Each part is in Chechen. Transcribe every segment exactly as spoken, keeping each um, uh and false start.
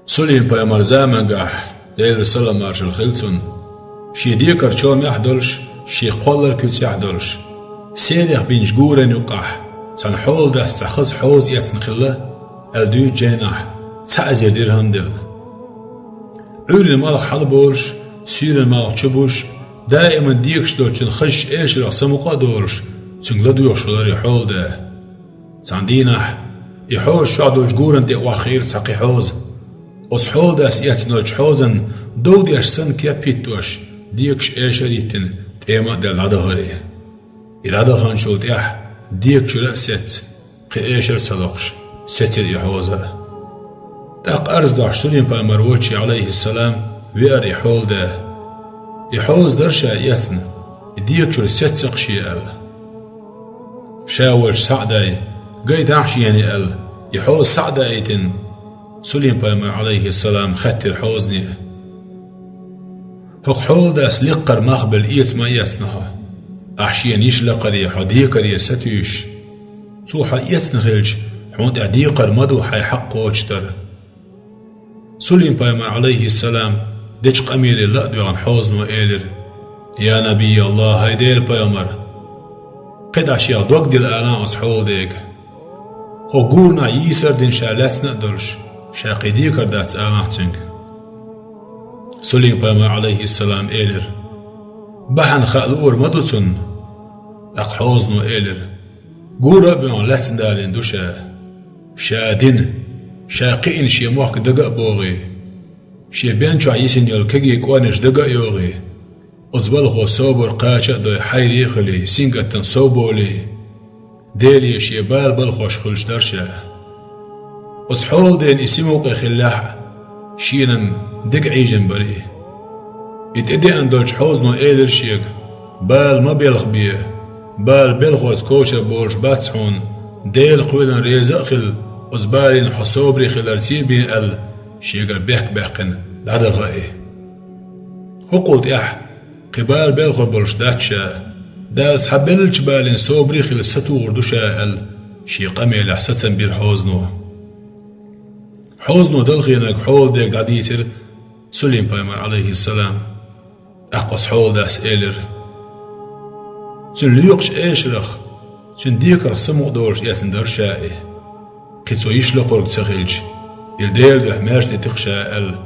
Сулим-пайхамар замангахь, Делера салам-маршалла хила цунна, шен декарчомехь долуш, шен кхоллар куьцехь долуш, серех бинчу гуран юккъехь цхьана хьоладас цхьа хаза хьоза эцна хилла, аьлла дуьйцу жайнахь, цхьа эзар дирхӀам делла. Ӏуьйранна малх хьалаболуш, суьйранна малх чубуш, даиман декаш долчун хазачу эшарах самукъа а долуш, цуьнга ладоьгӀуш хилла и хьолада. Цхьана дийнахь и хьоза чохь долчу гуран тӀе охьахиира цхьа кхин хьоза. Оцу хьоладас эцна долчу хьозан дов деш санна кеп хӀиттош, декаш эшар а йиттина, тӀема а даьлла дӀадахара и. И дӀадаханчул тӀаьхьа декачуьра а сецца, кхин эшар а ца локхуш, сецира и хьоза а. ТӀаккха арз дохьуш Сулим-пайхамар волчу, Ӏалайхиссалам, веара и хьолада. И хьоза дара ша эцна, и декачуьра сеццакх шен аьлла. Ша волчу Саъдай, гайтахьа шена аьлла, и хьоза Саъда а йитина, Сулим-пайхамар, Ӏалайхиссалам, хаьттира хьозане: «ХӀокху хьоладас лекхара мах белла эца ма эцна хьо, ахь шена йиш лакхаре, хьо декаре сатуьйсуш? Цо хьо эцна хилча, хьуна тӀехь декхар ма ду хьайн хьакъ кхочушдар». Сулим-пайхамар, Ӏалайхиссалам, дечу къамеле ла а доьгӀна хьозано элира: «Я Набий АллахӀ, хӀай Делан пайхамар! КхидӀа шех дог дилла алахьа оцу хьоладега. ХӀокху гуранахь йийсар а дина ша лаьцна а долуш, ша кхин декар дац алахьа цуьнга». Сулим-пайхамар, Ӏалайхиссалам, элира: «Бахьана хаа луур ма ду цунна». ТӀаккха хьозано элира: «Гура а боьгӀна лаьцна далийна ду ша. Ша дина, ша кхиъна шен мохк дага а богӀий, шен бен чохь йисина йолу кегий кӀорнеш дага а йогӀий, оцу балхо собар кхача а дой, хьайре а хуьлий, сингаттам сов болий, Деле шен бала балхош хуьлуш дара ша». Оцу хьоладен и сима юкъе хиллехь а, шена-м дага Ӏийжина бара и. И тӀедеана долчу хьозано элира шега: «Бала ма белхабе, бала белхалц кочар болуш бац хьуна, Делан кхелана реза а хила, оцу балийна хьо собаре хиларца бен», — аьлла, шегара бехк баьккхина дӀадаха и. ХӀокхул тӀаьхьа кхин бала белхо болуш дац ша, Дала цхьабеллачу балийна собаре хила сатухур ду ша аьлла, шен къамелехь сацам бира хьозано. Хьозано Далхенаг хьоладега дӀадийцира Сулим-пайхамар, Ӏалайхиссалам. ТӀаккха оцу хьоладас элира: «Цуьнан лоькхучу эшарах, цуьнан декарх самукъа долуш эцна дара ша и. Кхин цо йиш локхург ца хилча, и Делан дуьхьа маьрша дитира ша», — аьлла,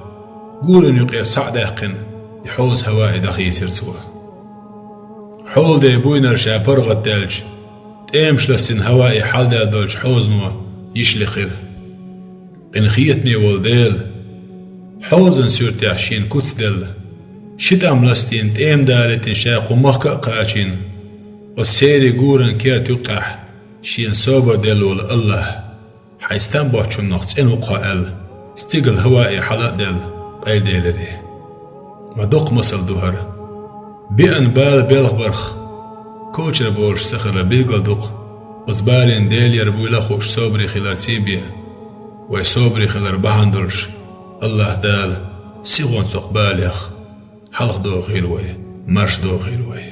гуран юкъе схьа а даьккхина, и хьоза хӀаваъе дӀахийцира цо. Хьоладе буйнара ша паргӀатдаьлча, тӀемаш ластийна хӀаваъе хьаладаьлла долчу хьозано йиш лекхира. Къинхетаме волу Дела хьозан суьртехь шена куц делла, ши тӀам ластийна, тӀема далийтина ша кху махка а кхачийна, оцу серийн гуран керта юккъехь шена собар делла волу АллахӀ, хьайн стам боцчунах цӀена ву-кх хьо аьлла, стигала хӀаваъе хьала а даьлла, къайладелира и. Ма доккха масал ду хӀара. Беана бала белхбарх кочар болуш ца хилар билгал ду-кх, оцу балийна Дела яр буйла а хууш собаре хиларца бен. Вай собаре хилар бахьана долуш, АллахӀ Дала сихонца оцу балех хьалхадохийла вай, маршадохийла вай.